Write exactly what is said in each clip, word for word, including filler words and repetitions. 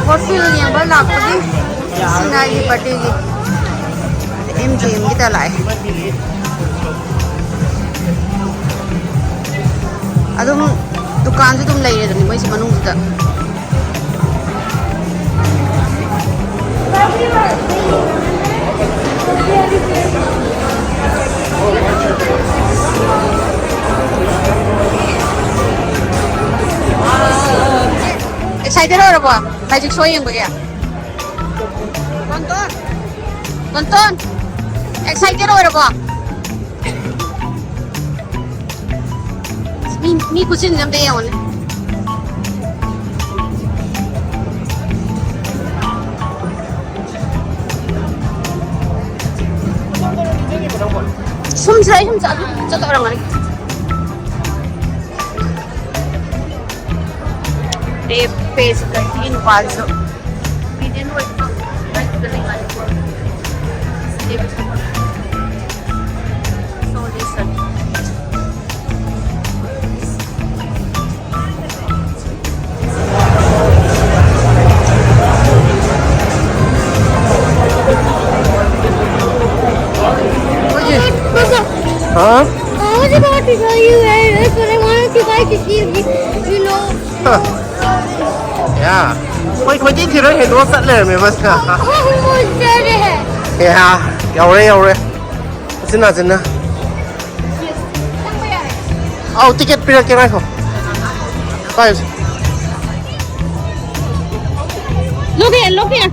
Fossil ꯌꯦꯡꯕ ꯂꯥꯛꯄꯒꯤ ꯁꯤꯡꯉꯥꯏꯒꯤ ꯕꯥꯔꯗꯦꯒꯤ M G ꯑꯦꯝꯒꯤꯗ ꯂꯥꯛꯑꯦ꯫ ꯑꯗꯨꯝ ꯗꯨꯀꯥꯟꯁꯨ ꯑꯗꯨꯝ ꯂꯩꯔꯦꯗꯅ ꯃꯣꯏꯁꯤ ꯃꯅꯨꯡꯁꯤꯗ꯫ ꯑꯦꯛꯁꯥꯏꯇꯦꯠ ꯑꯣꯏꯔꯕꯣ ꯃꯦꯖꯤꯛ ꯁꯣ ꯌꯦꯡꯕꯒꯤ? ꯇꯣꯟꯇꯣꯟ, ꯇꯣꯟꯇꯣꯟ, ꯑꯦꯛꯁꯥꯏꯇꯦꯠ ꯑꯣꯏꯔꯕꯣ? ꯃꯤ, ꯃꯤ ꯈꯨꯆꯤꯟꯁꯦ ꯑꯝꯇ ꯌꯦꯡꯉꯨꯅꯦ꯫ ꯁꯨꯝ ꯁꯤꯗ ꯑꯩ ꯁꯨꯝ ꯆꯠ-, ꯑꯗꯨꯝ ꯆꯠꯇꯧꯔꯝꯒꯅꯤ꯫ ꯂꯦꯞꯄꯦ ꯁꯤꯗ ꯁꯤꯒꯤ ꯅꯨꯄꯥꯁꯤꯁꯨ꯫ ꯃꯤꯗꯤ ꯂꯣꯏ ꯂꯩ ꯃꯅꯤꯄꯨꯔ꯫ ꯂꯦꯞꯄꯦ꯫ So listen. हाँ? I was about to tell you, eh, that's what I wanted you guys to see, you, you know. हाँ। या। कोई, कोई नहीं थी रे, हेडवा कर ले मैं बस। Oh, वो डर है। या, ꯌꯧꯔꯦ, ꯌꯧꯔꯦ꯫ ꯁꯤꯅ, ꯁꯤꯅ꯫ ꯑꯧ, ꯇꯤꯀꯦꯠ ꯄꯤꯔꯛꯀꯦ, ꯉꯥꯏꯈꯣ꯫ ꯄꯥꯏꯌꯨꯁꯦ꯫ Look here, look here.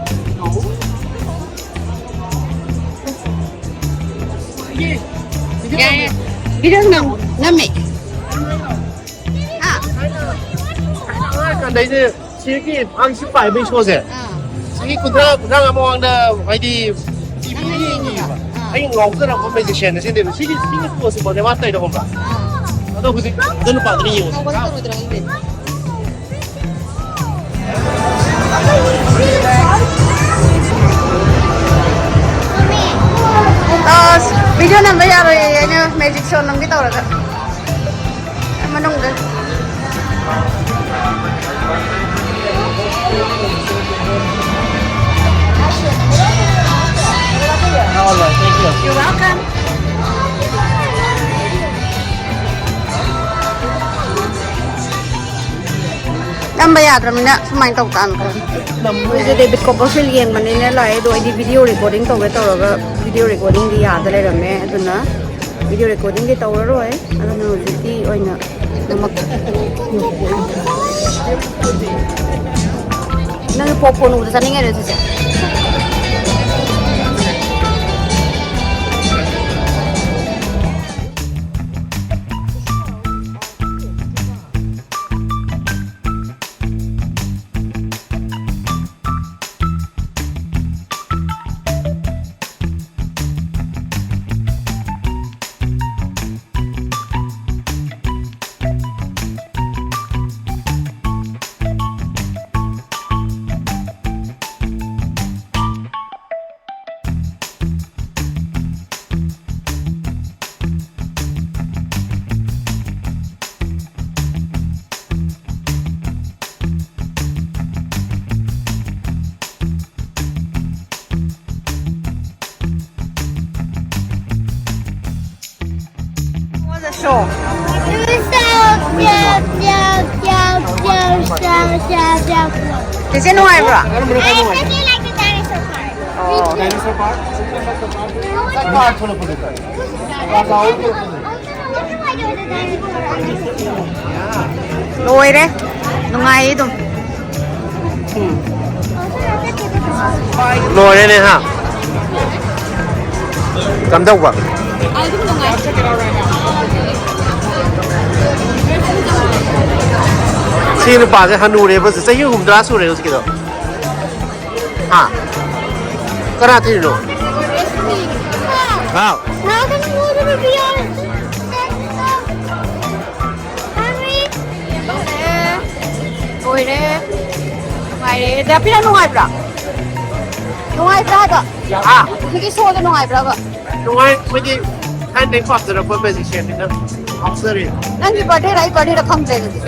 ꯌꯥꯏ, ꯌꯥꯏ꯫ ꯚꯤꯗꯤꯑꯣ ꯅꯝ-, ꯅꯝꯃꯦ꯫ ꯍꯥ? ꯑꯉꯥꯡ ꯑꯣꯏꯔꯤꯀꯥꯟꯗꯩꯅꯦ ꯁꯤꯒꯤ ꯑꯉꯥꯡꯁꯤ ꯄꯥꯏꯕꯩ ꯁꯣꯁꯦ꯫ ꯑꯥ꯫ ꯆꯍꯤ ꯀꯨꯟꯊ꯭ꯔꯥ, ꯀꯨꯟꯊ꯭ꯔꯥ ꯃꯉꯥ ꯃꯃꯥꯡꯗ ꯍꯥꯏꯗꯤ ꯇꯤ ꯚꯤ ꯅꯪꯅ ꯌꯦꯡꯉꯤꯕ? ꯌꯦꯡꯉꯤꯕ꯫ ꯑꯥ꯫ ꯑꯩ ꯉꯥꯎꯖꯔꯛꯄ ꯃꯦꯖꯤꯁꯤꯌꯥꯟ ꯑꯁꯤꯅꯦꯕ꯫ ꯁꯤꯒꯤ, ꯁꯤꯒꯤ ꯄꯣꯠꯁꯦ ꯃꯣꯗꯦꯜ ꯃꯥ ꯇꯧꯔꯤꯗꯣ ꯈꯪꯕ꯭ꯔꯥ? ꯑꯥ꯫ ꯑꯗꯣ ꯍꯧꯖꯤꯛ ꯑꯗꯨ ꯅꯨꯄꯥꯗꯨꯅ ꯌꯦꯡꯉꯣ꯫ ꯇꯧꯒꯗ꯭ꯔꯥ ꯇꯧꯔꯣꯏꯗ꯭ꯔꯥ ꯈꯪꯗꯦ꯫ ꯑꯁ, ꯚꯤꯗꯤꯑꯣ ꯅꯝꯕ ꯌꯥꯔꯣꯏꯌꯦ, ꯑꯩꯅ ꯃꯦꯖꯤꯛ ꯁꯣ ꯅꯝꯒꯦ ꯇꯧꯔꯒ꯫ ꯃꯅꯨꯡꯗ꯫ You're welcome. ꯅꯝꯕ ꯌꯥꯗ꯭ꯔꯃꯤꯅ ꯁꯨꯃꯥꯏꯅ ꯇꯧ ꯇꯥꯕꯅꯤ ꯈꯔ꯫ ꯃꯣꯏꯁꯦ David Copperfield ꯌꯦꯡꯕꯅꯤꯅ ꯂꯥꯛꯑꯦ, ꯑꯗꯣ ꯑꯩꯗꯤ video recording ꯇꯧꯒꯦ ꯇꯧꯔꯒ video recordingꯗꯤ ꯌꯥꯗ ꯂꯩꯔꯝꯃꯦ, ꯑꯗꯨꯅ video recordingꯗꯤ ꯇꯧꯔꯔꯣꯏ꯫ ꯑꯗꯨꯅ ꯍꯧꯖꯤꯛꯀꯤ ꯑꯣꯏꯅ ꯅꯃꯛ ꯅꯪ popcorn ꯎꯕꯗ ꯆꯥꯅꯤꯡꯉꯦ ꯍꯧꯖꯤꯛꯁꯦ꯫ What was the show? It was so cute, cute, cute, cute, cute, cute, cute. ꯆꯦꯆꯦ ꯅꯨꯡꯉꯥꯏꯕ꯭ꯔꯣ? I especially like the dinosaur part. ꯑꯣ꯫ Dinosaur park? ꯆꯠꯄ ꯊꯣꯛꯂꯛꯄꯗꯨꯗ꯫ ꯂꯣꯏꯔꯦ꯫ ꯅꯨꯡꯉꯥꯏꯌꯦ ꯑꯗꯨꯝ꯫ ꯂꯣꯏꯔꯦꯅꯦ ꯍꯥ꯫ ꯀꯝꯗꯧꯕ? ꯑꯗꯨꯝ ꯅꯨꯡꯉꯥꯏ꯫ ꯁꯤ ꯅꯨꯄꯥꯁꯦ ꯍꯅꯨꯔꯦꯕ, ꯆꯍꯤ ꯍꯨꯝꯗ꯭ꯔꯥ ꯁꯨꯔꯦ ꯍꯧꯖꯤꯛꯀꯤꯗꯣ꯫ ꯍꯥ? ꯀꯅꯥ ꯊꯤꯔꯤꯅꯣ? ꯍꯥꯎ꯫ ꯂꯣꯏꯔꯦ꯫ ꯂꯣꯏꯔꯦ꯫ ꯅꯨꯡꯉꯥꯏꯔꯦ꯫ ꯗꯥ ꯄꯤꯔꯥ ꯅꯨꯡꯉꯥꯏꯕ꯭ꯔꯥ? ꯅꯨꯡꯉꯥꯏꯕ꯭ꯔꯥ ꯍꯥꯏꯕ? ꯍꯥ? ꯍꯧꯖꯤꯛꯀꯤ ꯁꯣꯗꯣ ꯅꯨꯡꯉꯥꯏꯕ꯭ꯔꯕ? ꯅꯨꯡꯉꯥꯏ, ꯑꯩꯈꯣꯏꯗꯤ ꯊꯥꯏꯅꯗꯩ ꯄꯥꯝꯖꯔꯛꯄ ꯃꯦꯖꯤꯁꯤꯌꯥꯟꯅꯤꯅ ꯉꯥꯎꯖꯔꯤ꯫ ꯅꯪꯒꯤ ꯕꯥꯔꯗꯦꯔ ꯑꯩ ꯕꯥꯔꯗꯦꯔ ꯈꯪꯗ꯭ꯔꯦ ꯑꯗꯨꯗꯤ꯫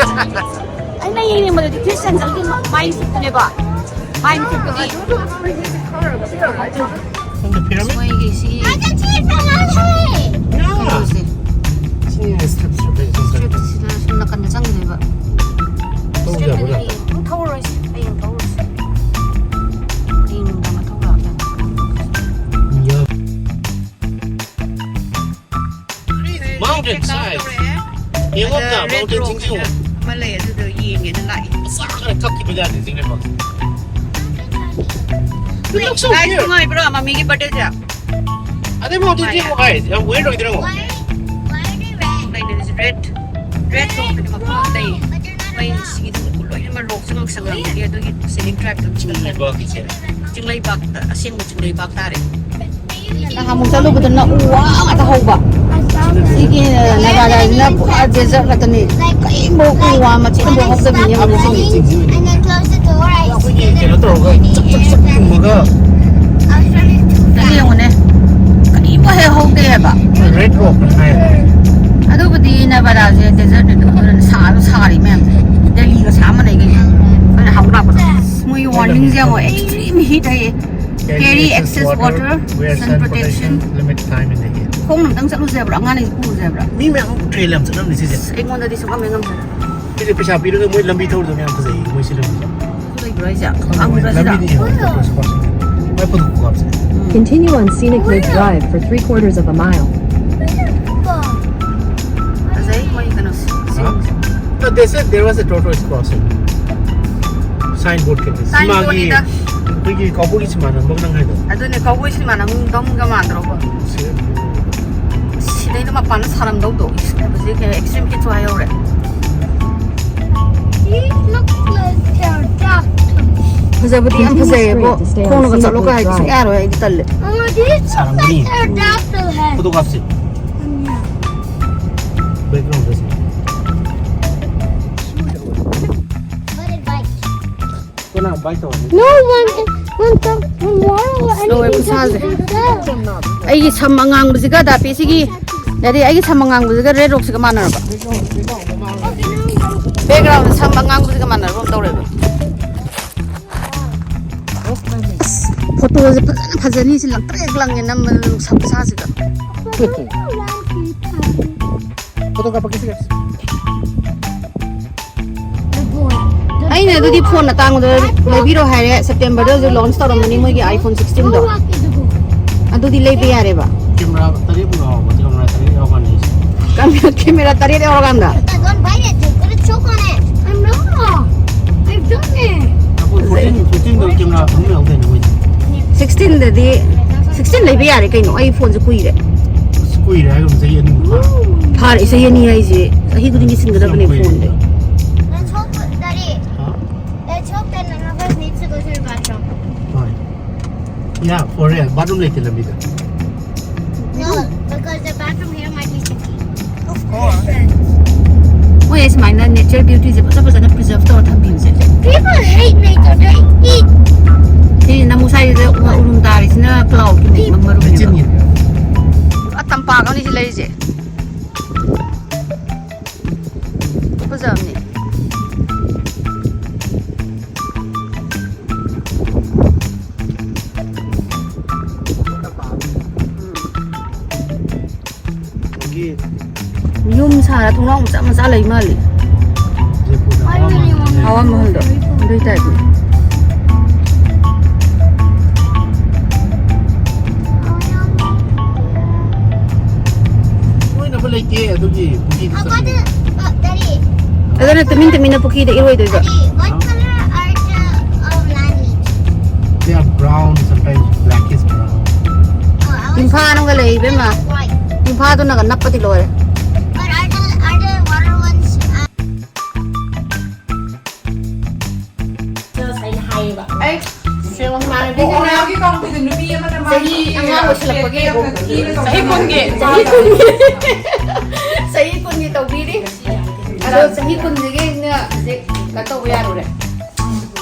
ꯑꯩꯅ ꯌꯦꯡꯅꯤꯡꯕꯗꯗꯤ ꯀ꯭ꯔꯤꯁ ꯑꯦꯟꯖꯦꯜꯒꯤ ꯃꯥꯏ ꯃꯤꯠꯇꯨꯅꯦꯕ꯫ ꯃꯥꯏ ꯃꯤꯠꯇꯨꯗꯤ꯫ ꯈꯪꯗꯦ, ꯄꯤꯔꯝꯃꯤ? ꯃꯣꯏꯒꯤ ꯁꯤꯒꯤ ꯀꯩꯅꯣꯁꯦ, ꯁꯤꯅ ꯏꯁꯇ꯭ꯔꯤꯞ ꯏꯁꯇ꯭ꯔꯤꯞ ꯂꯩ, ꯁꯣꯝꯗ꯫ ꯏꯁꯇ꯭ꯔꯤꯞꯁꯤꯗ ꯁꯨꯝ ꯅꯥꯀꯟꯗ ꯆꯪꯈꯤꯗꯣꯏꯕ꯫ ꯇꯧ ꯌꯥꯕ꯭ꯔꯥ? ꯑꯗꯨꯝ ꯊꯧꯔꯔꯣꯏꯁꯦ, ꯍꯌꯦꯡ ꯊꯧꯔꯁꯦ꯫ ꯍꯌꯦꯡ ꯅꯨꯡꯗꯥꯡ ꯊꯧꯔꯛꯑꯒꯦ꯫ ꯌꯥ꯫ Mountain side. ꯌꯦꯡꯉꯣ, ꯑꯗ ꯔꯦꯠ ꯃꯥꯎꯟꯇꯦꯟ ꯔꯣꯛ ꯁꯤꯡꯁꯦ ꯌꯦꯡꯉꯣ꯫ ꯍꯥꯏꯅ ꯑꯃ ꯂꯩ, ꯑꯗꯨꯗꯣ ꯌꯦꯡꯒꯦꯅ ꯂꯥꯛꯏ꯫ ꯃꯆꯥ ꯈꯔ ꯀꯛꯈꯤꯕ ꯖꯥꯠꯅꯤ, ꯆꯤꯡꯂꯦꯟꯕꯥꯛꯁꯦ꯫ Look so guys, cute. ꯅꯨꯡꯉꯥꯏꯕ꯭ꯔꯣ? ꯃꯃꯤꯒꯤ ꯕꯥꯔꯗꯦꯁꯦ? ꯑꯗꯩ ꯃꯥꯎꯟꯇꯦꯟ ꯁꯦ ꯌꯦꯡꯉꯣ, guys. ꯌꯥꯝ weird ꯑꯣꯏꯗ꯭ꯔꯣ? ꯂꯩꯅꯔꯤꯁꯦ ꯔꯦꯠ, ꯔꯦꯠ ꯔꯣꯛ ꯍꯥꯏꯅ ꯃꯐꯝ ꯑꯃ ꯂꯩ꯫ ꯃꯩꯁꯤꯒꯤ ꯂꯣꯏꯅꯃꯛ ꯔꯣꯛꯁꯦ ꯑꯃꯨꯛ ꯁꯪꯉꯝꯒꯅꯤ, ꯑꯗꯨꯒꯤ scenic drive ꯇꯨ ꯆꯤꯡꯂꯦꯟꯕꯥꯛꯀꯤꯁꯦ꯫ ꯆꯤꯡꯂꯩꯕꯥꯛꯇ, ꯑꯁꯦꯡꯕ ꯆꯤꯡꯂꯩꯕꯥꯛ ꯇꯥꯔꯦ꯫ ꯅꯍꯥꯟꯃꯨꯛ ꯆꯠꯂꯨꯕꯗꯅ ꯎ ꯋꯥ ꯉꯥꯛꯇ ꯍꯧꯕ꯫ ꯁꯤꯒꯤ ꯅꯦꯕꯥꯗꯥꯁꯤꯅ ꯄꯨꯔꯥ desert ꯉꯥꯛꯇꯅꯤ꯫ ꯀꯔꯤꯝꯐꯥꯎ ꯎ ꯋꯥ ꯃꯆꯦꯠ ꯑꯃꯐꯥꯎ ꯍꯧꯗꯕꯤꯅꯤ ꯌꯦꯡꯉꯨ ꯁꯤꯒꯤ꯫ ꯑꯩꯈꯣꯏꯒꯤ ꯀꯩꯅꯣ ꯇꯧꯔꯒ ꯆꯞ ꯆꯞ ꯆꯞ ꯌꯨꯡꯉꯒ꯫ ꯁꯤꯗ ꯌꯦꯡꯉꯨꯅꯦ꯫ ꯀꯔꯤꯝꯐꯥꯎ ꯍꯦꯛ ꯍꯧꯗꯦ ꯍꯥꯏꯕ꯫ ꯔꯦꯠ ꯔꯣꯛ ꯍꯥꯏ꯫ ꯑꯗꯨꯕꯨꯗꯤ ꯅꯦꯕꯥꯗꯥꯁꯦ desert ꯅꯤꯗꯣ, ꯑꯗꯨꯅ ꯁꯥꯁꯨ ꯁꯥꯔꯤ ꯃꯌꯥꯝꯁꯦ꯫ ꯗꯦꯜꯂꯤꯒ ꯁꯥ ꯃꯥꯟꯅꯩ ꯀꯩꯅꯣ꯫ ꯑꯩꯈꯣꯏꯅ ꯍꯧ ꯂꯥꯛꯄꯗꯣ꯫ ꯃꯣꯏꯒꯤ warning ꯁꯦ ꯌꯦꯡꯉꯣ, extreme heat ꯍꯥꯏꯌꯦ꯫ Carry excess water, wear sun protection, limit time in the heat. ꯈꯣꯡꯅ ꯑꯝꯇꯪ ꯆꯠꯂꯨꯁꯦ ꯍꯥꯏꯕ꯭ꯔꯣ? ꯑꯉꯥꯡ ꯑꯅꯤꯁꯦ ꯄꯨꯔꯨꯁꯦ ꯍꯥꯏꯕ꯭ꯔꯣ? ꯃꯤ ꯃꯌꯥꯝ trail ꯌꯥꯝ ꯆꯠꯅꯕꯅꯤ ꯁꯤꯁꯦ꯫ ꯑꯁ, ꯑꯩꯉꯣꯟꯗꯗꯤ ꯁꯨꯡꯉꯝ ꯍꯦꯛ ꯉꯝꯖꯔꯣꯏ꯫ ꯁꯤꯁꯦ ꯄꯩꯁꯥ ꯄꯤꯔꯒ ꯃꯣꯏ ꯂꯝꯕꯤ ꯊꯧꯔꯤꯗꯣ ꯃꯌꯥꯝ ꯐꯖꯩꯌꯦ, ꯃꯣꯏ ꯁꯤ ꯂꯝꯕꯤꯁꯦ꯫ ꯑꯗꯨ ꯂꯩꯕ꯭ꯔꯣ ꯍꯥꯏꯁꯦ? ꯈꯪꯗꯦ, ꯃꯣꯏ ꯍꯪꯕ꯭ꯔꯥ ꯁꯤꯗ? ꯂꯝꯕꯤꯗꯤ ꯌꯦꯡꯉꯣ, ꯆꯠꯄꯁꯨ ꯄꯥꯛ ꯆꯠꯅꯗꯦ꯫ ꯃꯣꯏ ꯐꯣꯇꯣ ꯀꯥꯞꯁꯦ꯫ ꯎꯝ꯫ Continue on Scenic Ridge Drive for three quarters of a mile. ꯐꯖꯩ ꯃꯣꯏ ꯀꯩꯅꯣꯁꯦ꯫ ꯍꯥ? No, they said there was a tortoise crossing. Signboard ꯀꯩꯅꯣ꯫ Signboard ꯁꯤꯃꯥꯒꯤ ꯅꯤꯗ꯫ ꯑꯩꯈꯣꯏꯒꯤ cowboy ꯒꯤ ꯁꯤꯃꯥ ꯅꯝꯐꯝ ꯅꯪ ꯍꯥꯏꯗꯣ꯫ ꯑꯗꯨꯅꯦ, cowboy ꯁꯤꯃꯥ ꯅꯝꯐꯝꯒ ꯃꯥꯟꯗ꯭ꯔꯣꯀꯣ? ꯁꯤ-, ꯁꯤꯗꯩꯗ ꯃꯄꯥꯟꯗ ꯁꯥꯔꯝꯗꯧꯗꯣ꯫ ꯏꯁ, ꯍꯧꯖꯤꯛ ꯀꯩꯅꯣ extreme heat ꯁꯨ ꯍꯥꯏꯍꯧꯔꯦ꯫ It looks like pterodactyl. ꯐꯖꯕꯗꯤ ꯌꯥꯝ ꯐꯖꯩꯌꯦꯕꯣ꯫ ꯈꯣꯡꯅꯒ ꯆꯠꯂꯣ ꯀꯥꯏ ꯍꯥꯏꯗꯤ ꯁꯨꯡꯌꯥ ꯌꯥꯔꯣꯏ, ꯑꯩꯗꯤ ꯇꯜꯂꯦ꯫ Mama, these look like ꯁꯥꯔꯝꯒꯅꯤ꯫ Pterodactyl head. ꯐꯣꯇꯣ ꯀꯥꯞꯁꯦ꯫ Yeah. Background ꯗ ꯁꯦ꯫ But it bites. ꯀꯅꯥ bite ꯇꯧꯔꯒꯦ? No, one, one, one, one, ꯂꯣꯏꯔꯦ ꯈꯨꯠꯁꯥꯁꯦ꯫ ꯑꯩꯒꯤ ꯁꯝ ꯑꯉꯥꯡꯕꯁꯤꯒ ꯗꯥꯄꯤꯁꯤꯒꯤ, ꯅꯠꯇꯦ, ꯑꯩꯒꯤ ꯁꯝ ꯑꯉꯥꯡꯕꯁꯤꯒ ꯔꯦꯠ ꯔꯣꯛꯁꯤꯒ ꯃꯥꯟꯅꯔꯕ꯫ ꯕꯦꯛꯒ꯭ꯔꯥꯎꯟꯗ ꯁꯝ ꯑꯉꯥꯡꯕꯁꯤꯒ ꯃꯥꯟꯅꯔꯕ ꯑꯃ ꯇꯧꯔꯦꯕ꯫ ꯐꯣꯇꯣꯁꯦ ꯐꯖꯅ ꯐꯖꯅꯤ꯫ ꯁꯤ ꯂꯪꯇ꯭ꯔꯤꯛ ꯂꯪꯉꯦ ꯅꯝꯕꯗ ꯅꯨꯡꯁꯥ ꯈꯨꯁꯥꯁꯤꯒ꯫ ꯐꯣꯇꯣ ꯀꯥꯞꯄꯛꯀꯦ ꯁꯤ꯫ ꯑꯩꯅ ꯑꯗꯨꯗꯤ ꯐꯣꯟ ꯑꯇꯥꯡꯕꯗꯣ ꯂꯩꯕꯤꯔꯣ ꯍꯥꯏꯔꯦ꯫ ꯁꯦꯞꯇꯦꯝꯕꯔꯗ ꯍꯧꯖꯤꯛ ꯂꯣꯟꯁ ꯇꯧꯔꯝꯃꯅꯤ ꯃꯣꯏꯒꯤ iPhone sixteen ꯗꯣ꯫ ꯑꯗꯨꯗꯤ ꯂꯩꯕ ꯌꯥꯔꯦꯕ꯫ ꯀꯦꯃꯦꯔꯥ ꯇꯔꯦꯠꯃꯨꯛ ꯌꯥꯎꯕ, ꯀꯦꯃꯦꯔꯥ ꯇꯔꯦꯠ ꯌꯥꯎꯔꯀꯥꯟꯗ ꯑꯩꯁꯦ꯫ ꯀꯦꯃꯦꯔꯥ ꯇꯔꯦꯠ ꯌꯥꯎꯔꯀꯥꯟꯗ꯫ Don't bite it, dude. Put a choke on it. I'm not. I've done it. ꯑꯩꯈꯣꯏ fourteen, fifteen ꯗꯣ ꯀꯦꯃꯦꯔꯥ ꯑꯍꯨꯝ ꯌꯥꯎꯗꯣꯏꯅꯦ ꯃꯣꯏꯁꯦ꯫ Sixteen ꯗꯗꯤ, sixteen ꯂꯩꯕ ꯌꯥꯔꯦ ꯀꯩꯅꯣ꯫ ꯑꯩ ꯐꯣꯟꯁꯦ ꯀꯨꯏꯔꯦ꯫ ꯑꯁ, ꯀꯨꯏꯔꯦ ꯍꯥꯏꯒꯨꯝ ꯆꯍꯤ ꯑꯅꯤ ꯐꯥꯔꯦ꯫ ꯐꯥꯔꯦ, ꯆꯍꯤ ꯑꯅꯤ ꯍꯥꯏꯁꯦ꯫ ꯆꯍꯤ ꯈꯨꯗꯤꯡꯒꯤ ꯁꯤꯟꯒꯗꯕꯅꯦ ꯌꯥꯝ ꯀꯨꯏꯔꯦ꯫ ꯐꯣꯟꯗꯤ꯫ Let's hope, Daddy. ꯍꯥ? Let's hope that none of us needs to go to the bathroom. ꯍꯣꯏ꯫ Yeah, for real. Bathroom ꯂꯩꯇꯦ ꯂꯝꯕꯤꯗ꯫ No, because the bathroom here might be stinky. Of course. ꯃꯣꯏ ꯁꯨꯃꯥꯏꯅ natural beautyꯁꯦ ꯐꯖ ꯐꯖꯅ preserve ꯇꯧꯔ ꯊꯝꯕꯤꯕꯁꯦ꯫ People hate nature. They eat. ꯁꯤ ꯅꯃꯨ ꯁ꯭ꯋꯥꯏꯁꯤꯗ ꯎꯔꯨꯝ ꯇꯥꯔꯤꯁꯤꯅ cloudꯀꯤ ꯃꯔꯨꯝꯅꯦꯕ꯫ ꯂꯩꯆꯤꯟꯒꯤ꯫ ꯄꯨꯔꯥ ꯇꯝꯄꯥꯛ ꯑꯃꯅꯤ ꯁꯤ ꯂꯩꯔꯤꯁꯦ꯫ ꯐꯖꯕꯅꯦ꯫ ꯑꯗꯒꯤ ꯌꯨꯝ ꯁꯥꯔ ꯊꯣꯡꯅꯥꯎ ꯃꯆꯥ ꯃꯆꯥ ꯂꯩ ꯃꯥꯜꯂꯦ꯫ ꯖꯦꯄꯨꯔꯗ ꯍꯋꯥ ꯃꯍꯜ꯫ ꯍꯋꯥ ꯃꯍꯜꯗꯣ ꯑꯗꯨꯏ typeꯅꯤ꯫ ꯏꯔꯣꯏꯅꯕ ꯂꯩꯇꯦ ꯑꯗꯨꯒꯤ ꯄꯨꯈ꯭ꯔꯤꯗ ꯆꯠꯂꯤ꯫ ꯑꯗꯨꯅ ꯇꯨꯃꯤꯟ ꯇꯨꯃꯤꯟꯅ ꯄꯨꯈ꯭ꯔꯤꯗ ꯏꯔꯣꯏꯗꯣꯏꯕ꯫ What color are the, um, land leeches? They are brown, sometimes blackish brown. ꯇꯤꯟꯐꯥ ꯅꯨꯡꯒ ꯂꯩ ꯏꯕꯦꯝꯃ꯫ ꯇꯤꯟꯐꯥꯗꯨꯅꯒ ꯅꯞꯄꯗꯤ ꯂꯣꯏꯔꯦ꯫ But are the, are the water ones, uh, ꯑꯩꯅ ꯍꯥꯏꯌꯦꯕ꯫ ꯑꯩ ꯏꯃꯥꯟꯅꯕꯤꯁꯤꯡꯅ ꯆꯍꯤ ꯑꯉꯥꯡ ꯑꯣꯏꯁꯜꯂꯛꯄꯒꯤ ꯆꯍꯤ ꯀꯨꯟꯒꯤ꯫ ꯆꯍꯤ ꯀꯨꯟꯒꯤ꯫ ꯆꯍꯤ ꯀꯨꯟꯒꯤ ꯇꯧꯕꯤꯔꯤ꯫ ꯑꯗꯣ ꯆꯍꯤ ꯀꯨꯟꯁꯤꯒꯤꯅ ꯍꯧꯖꯤꯛ ꯀꯩꯅꯣ ꯇꯧꯕ ꯌꯥꯔꯨꯔꯦ꯫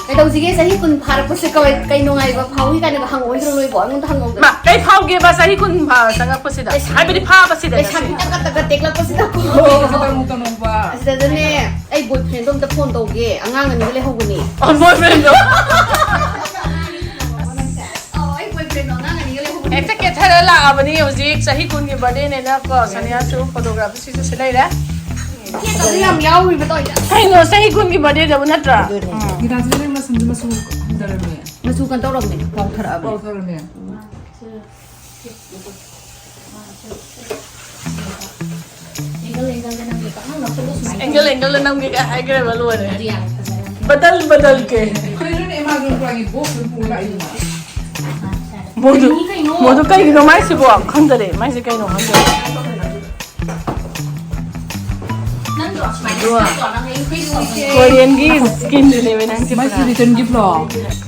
ꯀꯩꯗꯧꯁꯤꯒꯦ? ꯆꯍꯤ ꯀꯨꯟ ꯐꯥꯔꯛꯄꯁꯦ ꯀꯩ, ꯀꯩ ꯅꯨꯡꯉꯥꯏꯕ ꯐꯥꯎꯏ ꯀꯥꯏꯅꯒ ꯍꯪꯉꯛꯑꯣꯏꯗ꯭ꯔꯣ ꯅꯣꯏꯕꯣ? ꯑꯩꯉꯣꯟꯗ ꯍꯪꯉꯛꯎꯗꯅ꯫ ꯃꯥ, ꯀꯩ ꯐꯥꯎꯒꯦꯕ ꯆꯍꯤ ꯀꯨꯟ ꯐꯥ-, ꯆꯪꯉꯛꯄꯁꯤꯗ? ꯂꯩꯁꯥ-, ꯍꯥꯏꯕꯗꯤ ꯐꯥꯕꯁꯤꯗ ꯂꯩꯁꯥꯕꯤ ꯉꯁꯤ꯫ ꯇꯒꯠ ꯇꯒꯠ ꯇꯦꯛꯂꯛꯄꯁꯤꯗ꯫ ꯑꯁꯤꯗꯅꯦ, ꯑꯩ boyfriendꯗꯣ ꯑꯝꯇ phone ꯇꯧꯒꯦ꯫ ꯑꯉꯥꯡ ꯑꯅꯤꯒ ꯂꯩꯍꯧꯕꯅꯦ꯫ ꯑꯣ, boyfriendꯗꯣ꯫ ꯂꯥꯛꯑꯕꯅꯤ ꯍꯧꯖꯤꯛ ꯆꯍꯤ ꯀꯨꯟꯒꯤ ꯕꯥꯔꯗꯦꯅꯦꯅ ꯀꯣ, ꯁꯅꯤꯌꯥꯁꯨ ꯐꯣꯇꯣꯒ꯭ꯔꯥꯐꯤꯁꯤꯁꯨ ꯁꯤ ꯂꯩꯔꯦ꯫ ꯀꯦꯛꯇꯁꯨ ꯌꯥꯝ ꯌꯥꯎꯔꯤꯕ ꯇꯧꯔꯤꯁꯦ꯫ ꯀꯩꯅꯣ, ꯆꯍꯤ ꯀꯨꯟꯒꯤ ꯕꯥꯔꯗꯦꯗꯕꯨ ꯅꯠꯇ꯭ꯔꯥ? ꯒꯤꯇꯥꯟꯖꯂꯤ, ꯅꯪ ꯃꯁꯝꯁꯦ ꯃꯆꯨ ꯍꯟꯊꯔꯝꯃꯦ꯫ ꯃꯆꯨ ꯀꯩꯅꯣ ꯇꯧꯔꯝꯃꯦ, ꯋꯥꯎꯊꯔꯛꯑꯕꯅꯦ꯫ ꯋꯥꯎꯊꯔꯝꯃꯦ꯫ ꯑꯦꯡꯒꯜ ꯑꯦꯡꯒꯜꯗ ꯅꯝꯒꯦ ꯀꯥꯏ ꯍꯥꯏꯈ꯭ꯔꯦꯕ, ꯂꯣꯏꯔꯦ꯫ ꯕꯗꯜ ꯕꯗꯜ ꯀꯦ꯫ ꯀꯩꯅꯣꯅꯦ, ꯑꯦꯃꯥꯖꯣꯟ ꯄ꯭ꯔꯥꯏꯝꯒꯤ ꯕꯣꯛꯁ ꯑꯗꯨꯝ ꯄꯨꯔ ꯂꯥꯛꯏꯗꯨꯅ? ꯃꯣꯏꯗꯨ, ꯃꯣꯏꯗꯨ ꯀꯩꯒꯤꯅꯣ ꯃꯥꯏꯁꯤꯕꯣ? ꯈꯪꯗꯔꯦ, ꯃꯥꯏꯁꯦ ꯀꯩꯅꯣ ꯈꯪꯗꯔꯦ꯫ ꯀꯣꯔꯤꯌꯟꯒꯤ ꯁ꯭ꯀꯤꯟꯗꯨꯅꯦꯕ ꯅꯪꯁꯦ ꯃꯥꯏꯁꯦ ꯄꯨꯔꯥ꯫ ꯔꯤꯇꯔꯟ ꯒꯤꯐꯂꯣ?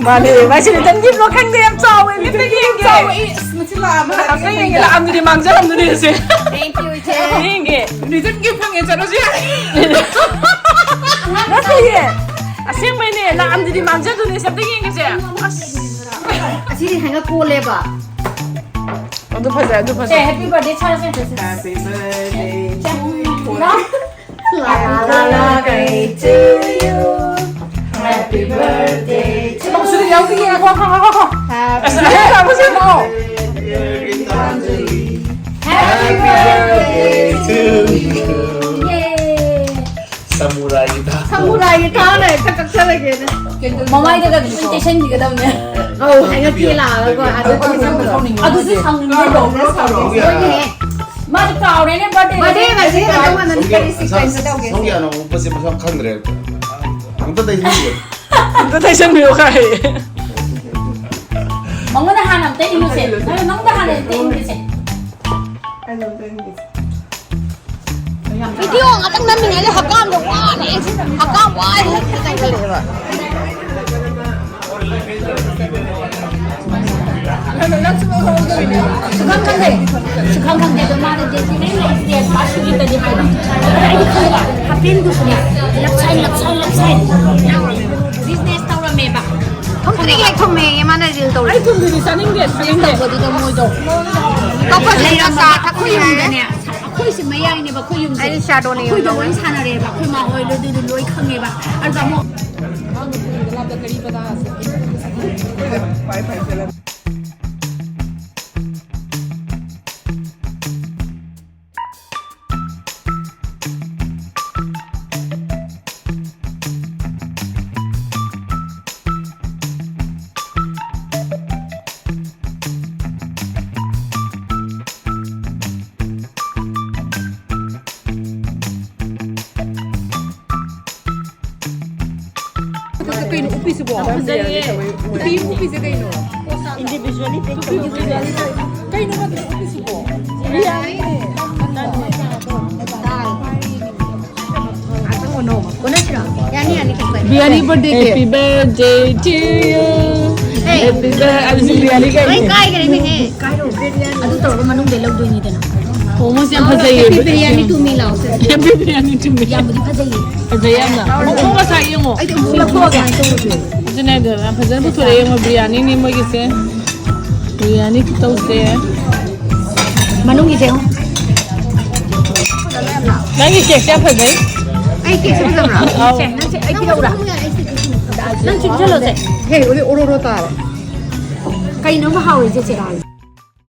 ꯃꯥꯅꯦ, ꯃꯥꯏꯁꯦ ꯔꯤꯇꯔꯟ ꯒꯤꯐꯂꯣ ꯈꯪꯗꯦ, ꯌꯥꯝ ꯆꯥꯎꯋꯦ꯫ ꯃꯤꯠꯇ ꯌꯦꯡꯒꯦ꯫ ꯆꯥꯎꯋꯦ, ꯏꯁ, ꯃꯁꯤ ꯂꯥꯛꯑꯕ ꯑꯝꯇ ꯌꯦꯡꯒꯦ, ꯂꯥꯛꯑꯝꯗꯨꯗꯤ ꯃꯥꯡꯖꯔꯝꯗꯨꯗꯤ ꯑꯁꯦ꯫ Thank you, ꯏꯆꯦ꯫ ꯌꯦꯡꯒꯦ꯫ ꯔꯤꯇꯔꯟ ꯒꯤꯐ ꯐꯪꯉꯦ, ꯆꯠꯂꯁꯨ ꯌꯥꯔꯦ꯫ ꯅꯠꯇꯦꯌꯦ꯫ ꯑꯁꯦꯡꯕꯩꯅꯦ, ꯂꯥꯛꯑꯝꯗꯨꯗꯤ ꯃꯥꯡꯖꯗꯨꯅꯦ, ꯑꯝꯇ ꯌꯦꯡꯒꯦꯁꯦ꯫ ꯑꯁ꯫ ꯑꯁꯤꯗꯤ ꯍꯦꯟꯅ ꯀꯣꯜꯂꯦꯕ꯫ ꯑꯗꯨ ꯐꯖꯩ, ꯑꯗꯨ ꯐꯖꯩ꯫ ꯁꯦ, happy birthday ꯁꯥꯔꯁꯦ꯫ Happy birthday to you. La, la, la, la, to you. Happy birthday to you. ꯁꯤꯗ ꯌꯥꯎꯈꯤꯒꯦ, ꯉꯥꯏꯈꯣ, ꯉꯥꯏꯈꯣ, ꯉꯥꯏꯈꯣ꯫ Happy ꯑꯁ, ꯑꯁ, ꯑꯁ, ꯑꯁ, ꯑꯁ, ꯑꯁ꯫ Happy birthday to you. ꯌꯦ꯫ ꯁꯃꯨꯔꯥꯏꯒꯤ ꯊꯥꯡ꯫ ꯁꯃꯨꯔꯥꯏꯒꯤ ꯊꯥꯡꯅ ꯍꯦꯛꯇ ꯀꯛꯊꯔꯒꯦꯅꯦ꯫ ꯃꯃꯥꯏꯗꯒ ꯈꯤꯇꯪ ꯇꯩꯁꯟꯕꯤꯒꯗꯕꯅꯦ꯫ ꯑꯧ, ꯍꯥꯏꯒꯠꯀꯦ ꯂꯥꯛꯑꯒꯀꯣ, ꯑꯗꯨ ꯑꯗꯨ ꯈꯪꯕꯗꯣ꯫ ꯑꯗꯨꯁꯨ ꯁꯥꯎꯅꯤꯡꯉꯦ꯫ ꯁꯥꯎꯅꯤꯡꯉꯦ꯫ ꯃꯥꯁꯨ ꯀꯥꯎꯔꯦꯅꯦ, birthday꯫ Birthday ꯉꯁꯤ ꯀꯩꯅꯣ ꯉꯟꯅ ꯀꯔꯤ sequence ꯇꯧꯒꯦ? ꯁꯣꯝꯒꯤ ꯑꯅꯧꯕ ꯄꯣꯠꯁꯦ ꯃꯁꯛ ꯈꯪꯗ꯭ꯔꯦ꯫ ꯑꯝꯇ ꯇꯩꯁꯟꯕꯤꯌꯨ꯫ ꯑꯝꯇ ꯇꯩꯁꯟꯕꯤꯌꯨ ꯀꯥꯏ꯫ ꯃꯉꯣꯟꯗ ꯍꯥꯟꯅ ꯑꯝꯇ ꯏꯜꯂꯨꯁꯦ꯫ ꯅꯪ, ꯅꯪꯗ ꯍꯥꯟꯅ ꯑꯝꯇ ꯏꯜꯂꯨꯁꯦ꯫ ꯚꯤꯗꯤꯑꯣ ꯉꯥꯛꯇꯪ ꯅꯝꯃꯤꯉꯩꯗ ꯍꯛꯀꯥꯝꯗꯣ ꯋꯥꯅꯦ ꯑꯩꯁꯦ꯫ ꯍꯛꯀꯥꯝ ꯋꯥꯏ ꯍꯦꯛꯇ ꯆꯪꯈꯠꯂꯛꯑꯦꯕ꯫ ꯁꯨꯈꯪ ꯈꯪꯗꯦ꯫ ꯁꯨꯈꯪ ꯈꯪꯗꯦ꯫ ꯑꯗꯣ ꯃꯥꯅ date ꯂꯩ, date ꯃꯥ ꯁꯤꯒꯤꯗꯗꯤ ꯍꯥꯏꯕ꯫ ꯑꯩꯗꯤ ꯈꯪꯕ꯫ ꯍꯥꯄꯦꯟꯗꯨꯁꯨꯅꯦ, left side, left side, left side꯫ Business ꯇꯧꯔꯝꯃꯦꯕ꯫ ꯊꯨꯝꯇ꯭ꯔꯤꯛ ꯍꯦꯛ ꯊꯨꯝꯃꯦꯌꯦ ꯃꯥꯅ reel ꯇꯧꯔꯤꯗꯣ꯫ ꯑꯩ ꯊꯨꯝꯗꯨꯗꯤ ꯆꯥꯅꯤꯡꯗꯦ, ꯆꯥꯅꯤꯡꯗꯦ꯫ ꯇꯧꯕꯗꯨꯗ ꯃꯣꯏꯗꯣ꯫ ꯀꯞꯄꯁꯤꯗ ꯆꯥ ꯊꯛꯄ ꯌꯥꯔꯦ꯫ ꯑꯩꯈꯣꯏꯁꯦ ꯃꯌꯥꯏꯅꯦꯕ ꯑꯩꯈꯣꯏ ꯌꯨꯝꯁꯦ꯫ ꯑꯩ ꯆꯥꯗꯣꯅꯦ ꯑꯩꯈꯣꯏꯗ ꯌꯣꯜꯂꯣ꯫ ꯋꯥꯔꯤ ꯁꯥꯟꯅꯔꯦꯕ ꯑꯩꯈꯣꯏ ꯃꯥ ꯍꯣꯏ ꯑꯗꯨꯗꯤ ꯂꯣꯏ ꯈꯪꯉꯦꯕ꯫ ꯑꯗꯨꯗ ꯑꯃꯨꯛ ꯄꯥꯏ ꯄꯥꯏ ꯆꯠꯂ꯫ ꯐꯖꯩꯌꯦ꯫ ꯅꯨꯄꯤ ꯑꯃ ꯎꯞꯄꯤꯁꯦ ꯀꯩꯅꯣ? Individually pack ꯇꯧꯕ꯫ Individually pack꯫ ꯀꯩꯅꯣ ꯅꯪ ꯎꯞꯄꯤꯁꯤꯕꯣ? ꯕꯤꯔꯌꯥꯅꯤ꯫ ꯌꯥꯅꯤ, ꯌꯥꯅꯤ, ꯀꯩꯁꯨ ꯀꯥꯏꯗꯦ꯫ Biryani birthday cake꯫ Happy birthday to you. Hey. Happy birthday. ꯑꯗꯨꯁꯨ ꯕꯤꯔꯌꯥꯅꯤ ꯂꯣꯏ ꯀꯩꯅꯣ? ꯀꯥꯏꯈ꯭ꯔꯦꯅꯦꯍꯦ꯫ ꯑꯗꯨ ꯇꯧꯔꯒ ꯃꯅꯨꯡꯗ ꯂꯧꯗꯣꯏꯅꯤꯗꯅ꯫ ꯑꯣ, ꯃꯣꯏꯁꯦ ꯌꯥꯝ ꯐꯖꯩꯌꯦ꯫ Happy birthday to me ꯂꯥꯎꯁꯦ꯫ Happy birthday to me꯫ ꯌꯥꯝꯕꯨꯗꯤ ꯐꯖꯩꯌꯦ꯫ ꯐꯖꯩ ꯌꯥꯝꯅ꯫ ꯑꯣ, ꯑꯣ, ꯉꯁꯥꯏ ꯌꯦꯡꯉꯣ꯫ ꯑꯩꯗꯤ ꯑꯃꯨꯛ ꯂꯧꯊꯣꯛꯑꯒꯦ꯫ ꯑꯗꯨꯅꯦ, ꯑꯗꯨꯅꯦ, ꯐꯖꯅ ꯄꯨꯊꯣꯔꯛꯑꯦ ꯌꯦꯡꯉꯣ, ꯕꯤꯔꯌꯥꯅꯤꯅꯦ ꯃꯣꯏꯒꯤꯁꯦ꯫ ꯕꯤꯔꯌꯥꯅꯤ ꯈꯨꯇꯧꯁꯦ꯫ ꯃꯅꯨꯡꯒꯤꯁꯦ ꯌꯦꯡꯉꯣ꯫ ꯅꯪꯒꯤ cakeꯁꯦ ꯌꯥꯝ ꯐꯖꯩ꯫ ꯑꯩ cakeꯁꯦ ꯐꯖꯕ꯭ꯔꯥ? ꯑꯧ꯫ ꯁꯦ, ꯅꯪꯁꯦ ꯑꯩ ꯄꯤꯔꯛꯎꯔꯥ? ꯅꯪ ꯆꯤꯛꯁꯜꯂꯣꯁꯦ꯫ ꯍꯦ, ꯑꯣꯔꯣ, ꯑꯣꯔꯣ ꯇꯥꯔꯦ꯫ ꯀꯩꯅꯣꯝꯃ ꯍꯥꯎꯔꯤꯁꯦ, ꯆꯦ꯫